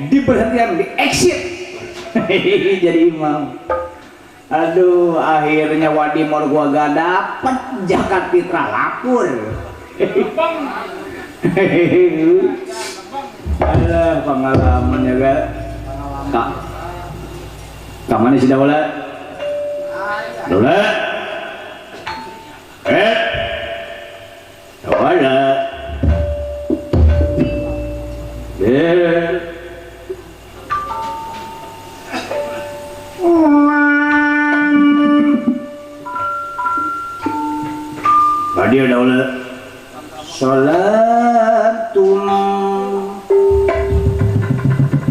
Diberhentikan, di exit. Jadi imam. Aduh, akhirnya Wadimor gua gak dapet zakat fitrah, lapor. Alah, pengalamannya gak. Kak, kak mana sih Daula? Daula? Daula? Dia Daula. Sholatum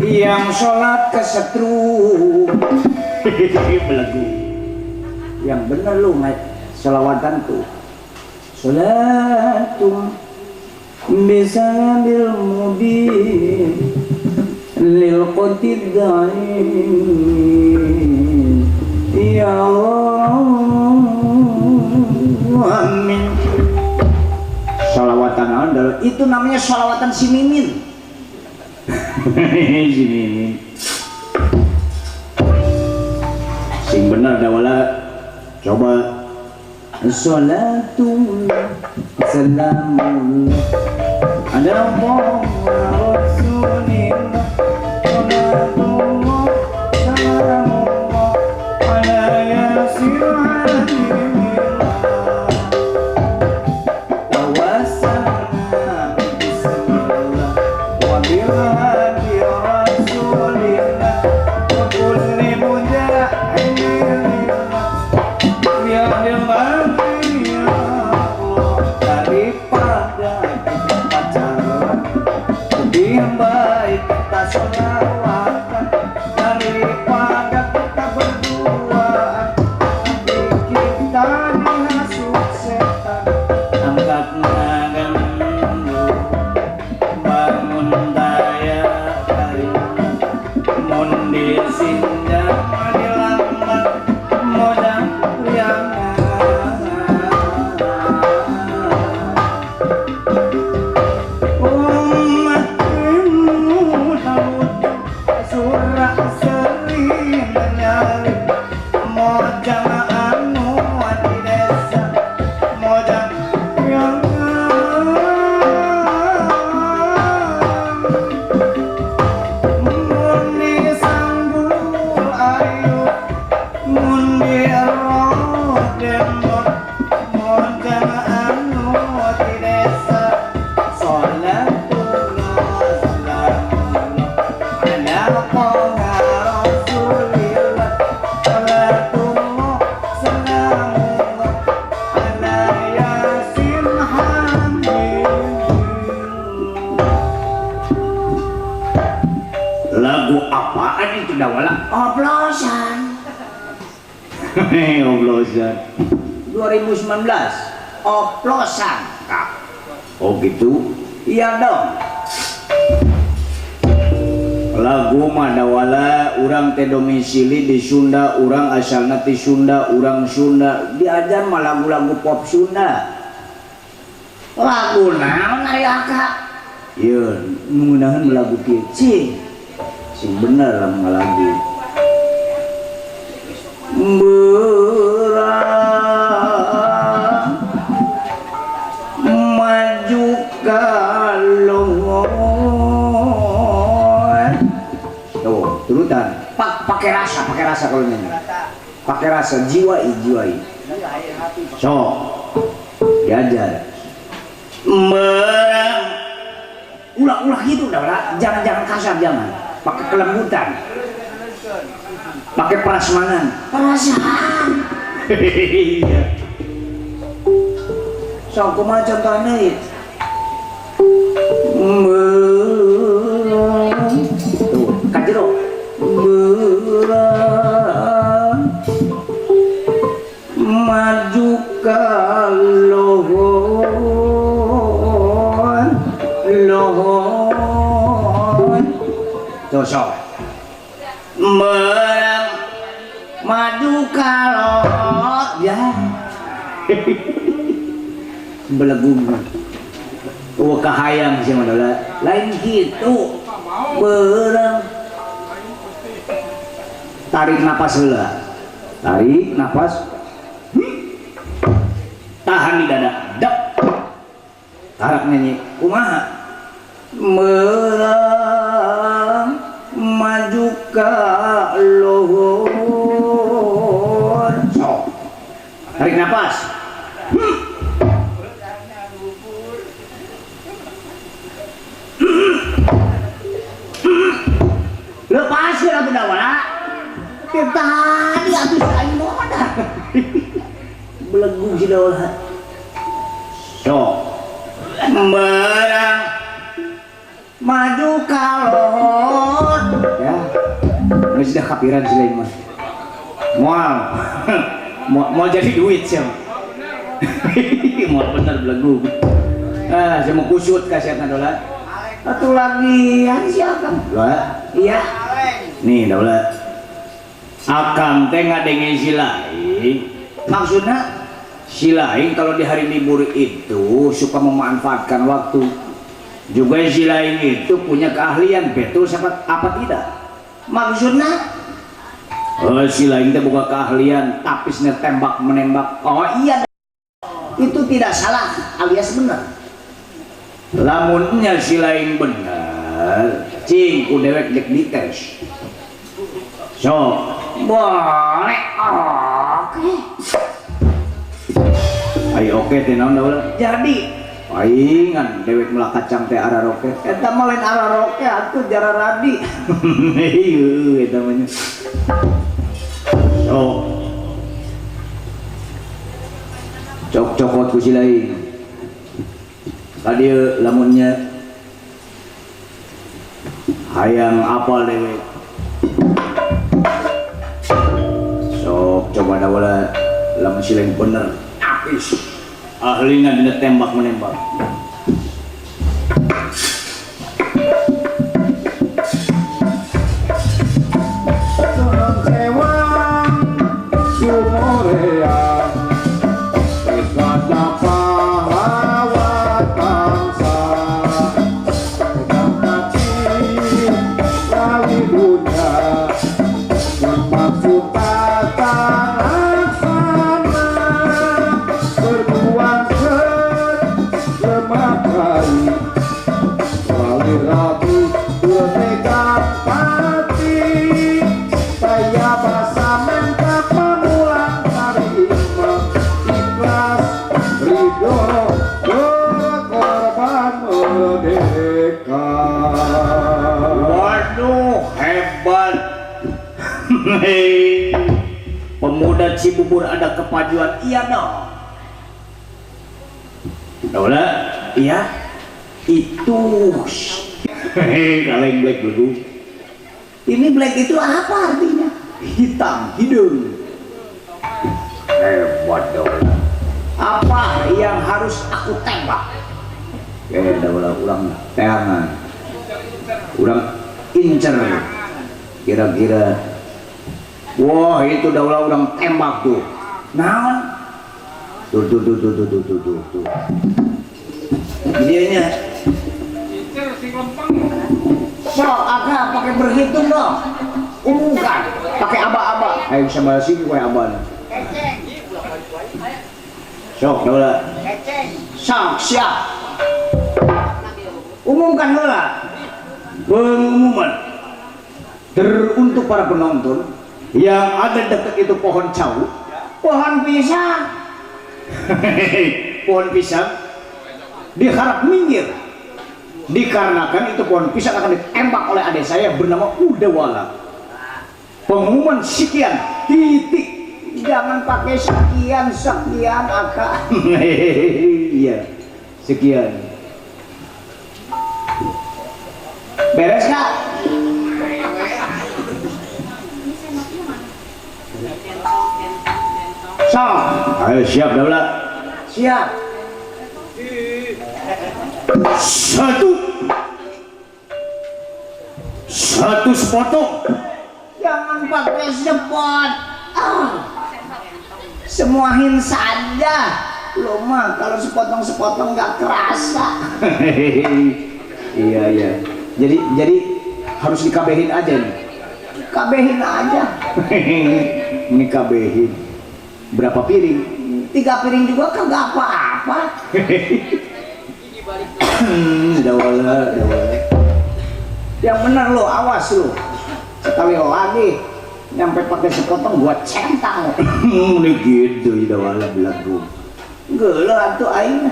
yang sholat kesetrum. Belegu. Yang bener lu selawatan tuh. Sholatum bisalamil mubin lil qatid da'in ya Allah amin. Sholawatan andal itu namanya sholawatan si Mimin. Si Mimin sing bener Dawala. Coba sholatullah salamullah ala rasulillah sholatullah salamullah ala yasin habibillah tawassalna bismillah wa bilhadi rasulillah wa kulli mujahidillah ya daripada kita pacaran lebih baik kita sholawatan, daripada kita berduaan nanti kita dihasut setan. Angkat tangan bangun daya dari mundi sinja dilambat modal yang lagu apaan itu Dawala? Oplosan. Oplosan 2019 oplosan Kak. Oh gitu? Iya dong. Lagu mah Dawala, urang teh domisili di Sunda, urang asalna ti Sunda, urang Sunda. Diajar mah lagu-lagu pop Sunda. Lagu naon aya Kak? Ieu ngeunaheun lagu kieu. Cing. Sing bener lah ngalagu. Berang maju kalongon. Tuh, turutan. Pakai rasa kalau nyanyi. Pakai rasa, jiwai, jiwai. So, diajar. Berang ulah-ulah gitu dah, jangan-jangan kasar, jangan. Pakai kelembutan, pakai prasmanan, perasaan. Iya. So, kumaha contohnya itu? Tuh, kajero. Berang maju kalohon, lohon. Tuh, merang maju kalau ya belegung. Oh kahayang sih madola lain gitu. Beurang. Tarik napas heula. Tarik napas. Tahan di dada. Dek. Tarak nyanyi. Kumaha? Meurang maju ka luhur. Sok. Tarik napas. Lepaskeun atuh dawala. Tadi atuh aing modal. Belegug si dawala. Sok. Meurang maju ka luhur. Ya. Geus dah kapiran si lain mah. Moal. Moal jadi duit sia. Moal bener belegug. Ah, saya mau kusut ka sia dola. Atuh lagi si akang. Lah, iya. Nih dola. Akang teh ngadenge si lain. Maksudna si lain kalau di hari libur itu suka memanfaatkan waktu. Juga si lain itu punya keahlian, betul siapa apa tidak? Maksudna oh, si lain teh buka keahlian tapisnya tembak menembak. Oh iya, itu tidak salah alias benar. Lamunnya si lain benar, cing ku dewek dek dites. So, boleh oke. Ayo oke teh naon daula? Jadi paingan dewek melak kacang teh araroke. Eta mah lain araroke atuh jararadi. Ieu eta mah. Sok. Cok cokot ku si lain. Ka dieu lamunnya hayang apal dewek. Sok coba daula lamun si lain bener. Apis. Ahlina dina tembak menembak. Pemuda Cibubur ada kepajuan, iya dong. Daulah, iya. Itu kaleng black belum. Ini black itu apa artinya? Hitam, hidung. Hebat daulah. Apa yang harus aku tembak? Daulah ulang teangan. Ulang incer. Kira-kira. Wah, itu daulah orang tembak tuh. Naon? Tuh tuh tuh tuh tuh tuh tuh tuh. Dianya. Sok, agak pakai berhitung dong. Umumkan, pakai aba-aba. Ayo sama sini kowe aba. Sok, daulah. Sok, siap. Umumkan heula. Pengumuman teruntuk para penonton yang ada dekat itu pohon cau, pohon pisang, pohon pisang diharap minggir, dikarenakan itu pohon pisang akan ditembak oleh adik saya bernama Udawala. Pengumuman sekian titik, jangan pakai sekian sekian akan, iya sekian. Beres kak? Sok. Ayo siap daulah. Siap. Satu. Satu sepotong. Jangan pakai sepot. Ah. Semuahin saja. Lo mah kalau sepotong-sepotong nggak kerasa. Iya iya. Jadi Harus dikabehin aja nih. Kabehin aja. Ini kabehin. Berapa piring? 3 piring juga kagak apa-apa. Dawala, dawala. Yang benar lo, awas lo. Sekali lagi nyampe pakai sepotong gua centang. Ini gitu dawala belagu. Geuleuh atuh aing.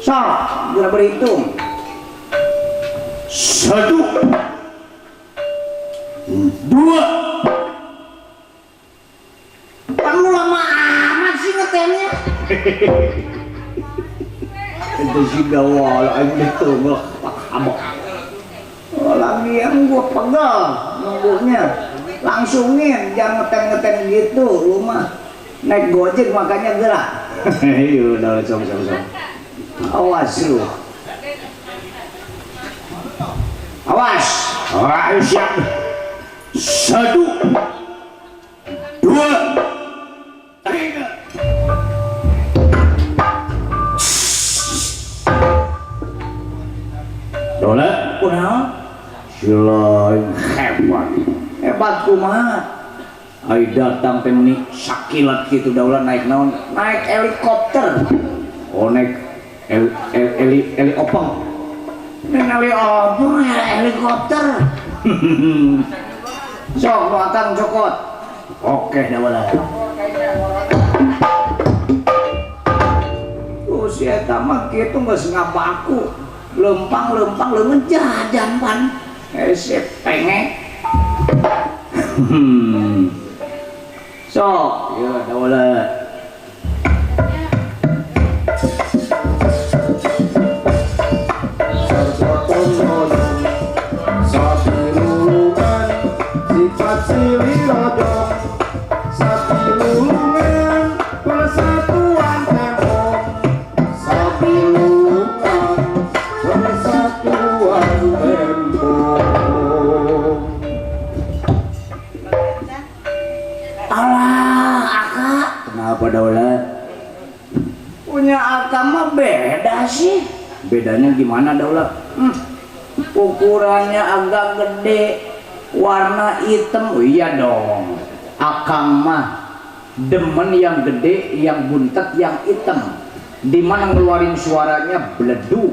Sok, gua berhitung. 1 2. Kan lu lama amat sih ngetemnya. Itu sih dawala aing ditunggu abok. Lagi yang gua pegal nunggunya, langsungin, jangan ngetem-ngetem gitu, lu mah naik gojek makanya gerak. Iya, udah sok. Awas lu. Awas. Ayo siap. 1 2 3. Dola, kunaon? Selain hebat. Hebat kumaha? Ai datang teh meuni sakilat kitu daulah naik naon? Naik helikopter. Oh naik heli openg. Naik heli openg helikopter. Sok nu akang cokot. Oke daulah. Tuh si eta mah kitu geus ngabaku. Lempang-lempang leungeun jajan pan. Hese pengek. Sok, ya daulah. Sapi lulungan sifat silih rodong, sapi lulungan persatuan tembok, sapi lulungan persatuan tembok. Alah, akak. Kenapa daulah? Punya akak mah beda sih. Bedanya gimana daulah? Ukurannya agak gede, warna hitam. Oh, iya dong. Akang mah demen yang gede, yang buntet, yang hitam. Dimana ngeluarin suaranya beledu,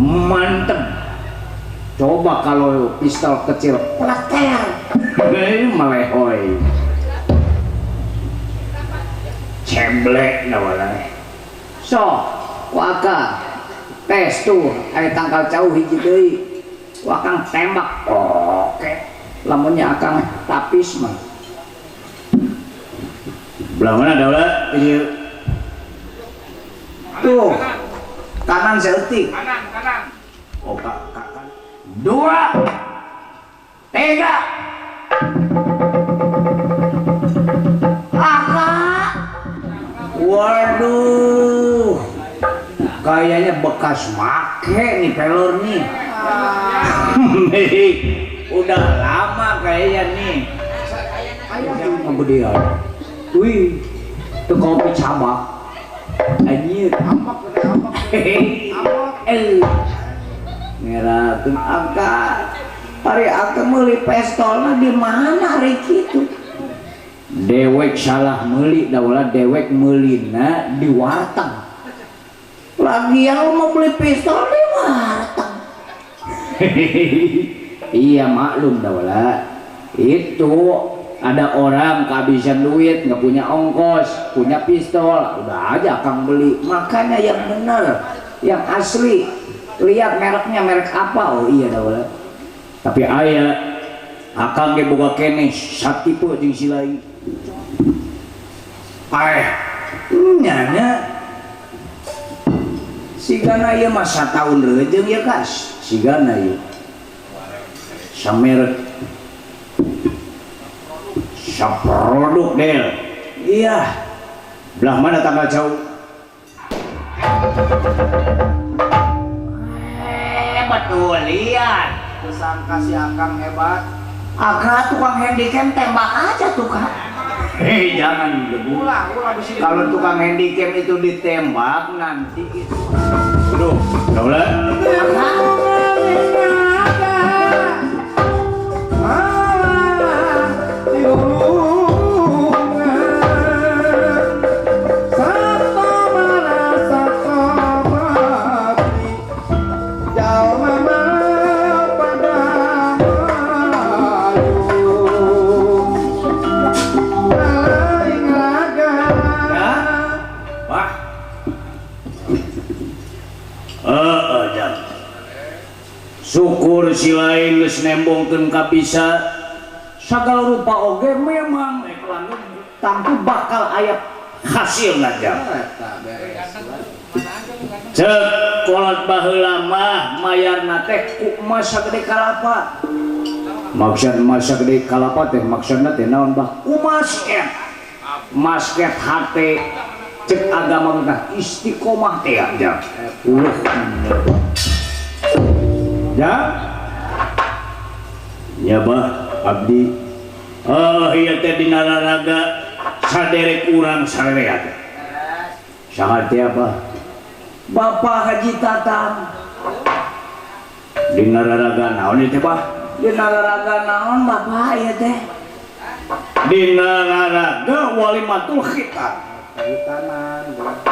mantep. Coba kalau pistol kecil, pleter, melehoy, ceblek nawala. So, waka tes tuh, ayo tangkal jauh hiji deui. Wakang tembak, oke. Lamunnya akang tapis mah. Belah mana daulah? Tuh, kanan seeutik. Kanan, kanan. Oh, kanan. 2 3. Akak. Waduh. Kayaknya bekas make nih pelor nih. Udah lama kayaknya nih. Kemudian, wih, tuh kopi cabak. Anjir, amok, amok, amok. Ngerakeun akak. Hari akak meuli pistolna di mana hari kitu? Dewek salah meuli, daulah dewek meulina di warteg. Lagian lu mau beli pistol di warteg. Iya maklum daulah. Itu ada orang kehabisan duit, nggak punya ongkos, punya pistol, udah aja akang beli. Makanya yang bener, yang asli. Lihat mereknya, merek apa? Oh iya daulah. Tapi ayah, akang ge boga keneh satipe jeung si lain. Aeh, nyana sigana ieu mah sataun reujeng ya kas. Sigana ieu. Samerek. Saproduk del. Iya. Belah mana tanggal jauh? Betul lihat. Tersangka si akang hebat. Akang tukang handycam tembak aja tukang. Hei jangan debu. Kalau tukang handycam itu ditembak nanti itu. Aduh, daulah. Akang. Syukur si lain geus nembongkeun kabisa sagala rupa oge memang tangtu bakal aya hasilna jam. Cek kolot baheula mah mayarna teh ku emas sagede kalapa. Maksud emas sagede kalapa teh maksudna teh naon bah? Umas ket. Masket hate cek agama mah istiqomah teh jam. Uluh. Ya? Ya bah abdi. Oh ieu teh dina raraga saderek urang sarerea teh. Saha teh abah? Bapak Haji Tatang. Dina raraga naon ieu teh bah? Dina raraga naon bapak ieu teh? Dina raraga walimatul khitan.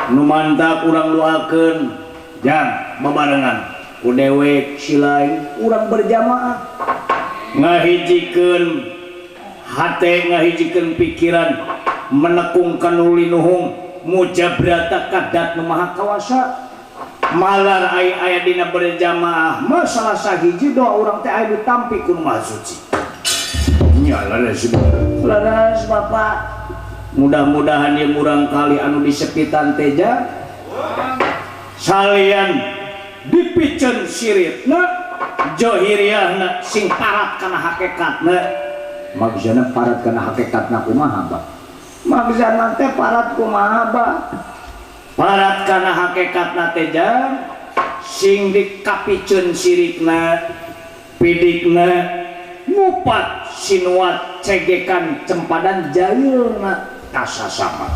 Nu mantap urang doakeun jang babarengan ku dewek silain urang berjamaah ngahijikeun hate ngahijikeun pikiran menekung ka nu linuhung mujabrata kadat nu maha kawasa malar ai aya dina berjamaah mah salah sahiji doa urang teh aya ditampi ku nu maha suci. Nya leres leres bapak. Mudah-mudahan ieu murang kali anu disepitan teja salian dipiceun siritna johiriahna sing parat kana hakikatna. Maksudna parat kana hakikatna kumaha bah? Maksudna teh parat kumaha bah? Parat kana hakikatna teh jang sing dikapiceun sirikna pidikna ngupat sinuat cegekan cempadan jailna kasasama.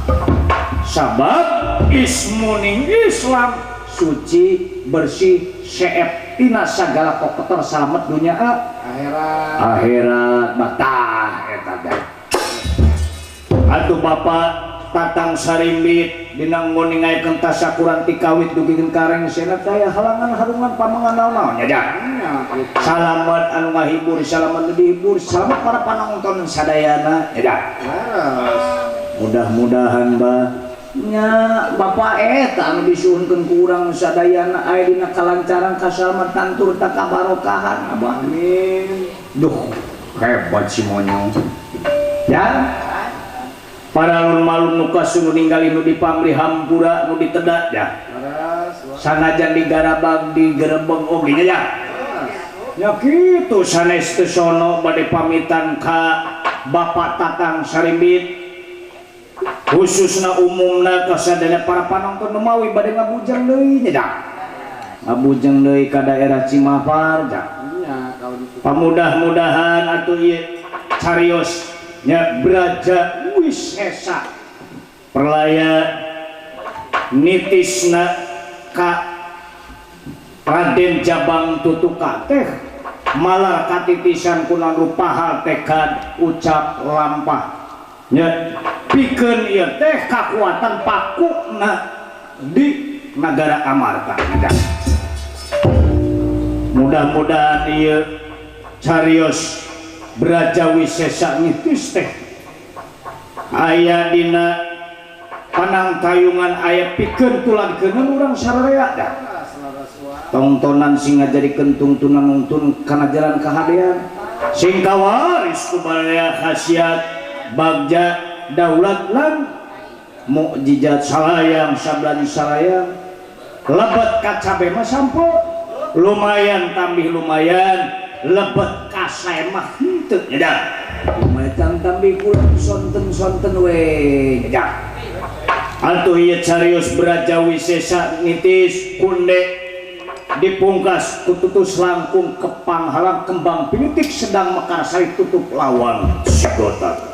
Sabab ismuning Islam suci bersih seep tina sagala kokotor salamet dunya akhirat akhirat batah eta teh. Atuh Bapak Tatang Sarimbit dina nguningkeun tasakuran ti kawit dugikeun ka rengsena teh aya halangan harungan pamangan naon-naon nya jang. Salamet anu ngahibur, salamet nu dihibur, salamet para panonton sadayana nya jang. Mudah-mudahan bah nya Bapak eta anu disuhunkeun ku urang sadayana aya dina kalancaran kasalamatan tur takabarokahan abah. Amin. Duh hebat si monyong. Ya para lur malum nu kasun ninggali nu dipamri hampura nu ditedak ya. Sanajan digarabag digerebeg oge nya ya. Ya kitu sanes teu sono bade pamitan ka Bapak Tatang Sarimbit khususna umumna kasadayana para panonton nu mawi bade ngabujeng deui nya dah. Ngabujeng deui ka daerah Cimahpar dah. Pamudah-mudahan atuh ieu carios nya Braja Wisesa perlaya nitisna ka Raden Jabang Tutuka teh malar katitisan kuna rupahal tekad ucap lampah nya pikeun ieu teh kakuatan pakuna di nagara Amarta. Mudah-mudahan ieu carios Braja Wisesa nitis teh aya dina panangtayungan aya pikeun tuladkeun urang sararea dah. Tongtonan sing ngajadikeun tungtunan nungtun kana jalan kahadean sing kawaris ku baraya khasiat bagja daulat lan mukjizat salayang sablan salayang lebet kacabe mah sampo lumayan tambih lumayan lebet kasae mah henteu nya dah. Lumayan tambih kula sonten-sonten we nya dah. Atuh ieu carios Braja Wisesa nitis kunde dipungkas kututus langkung kepanghalang kembang pinitik sedang mekar sari tutup lawan sigota.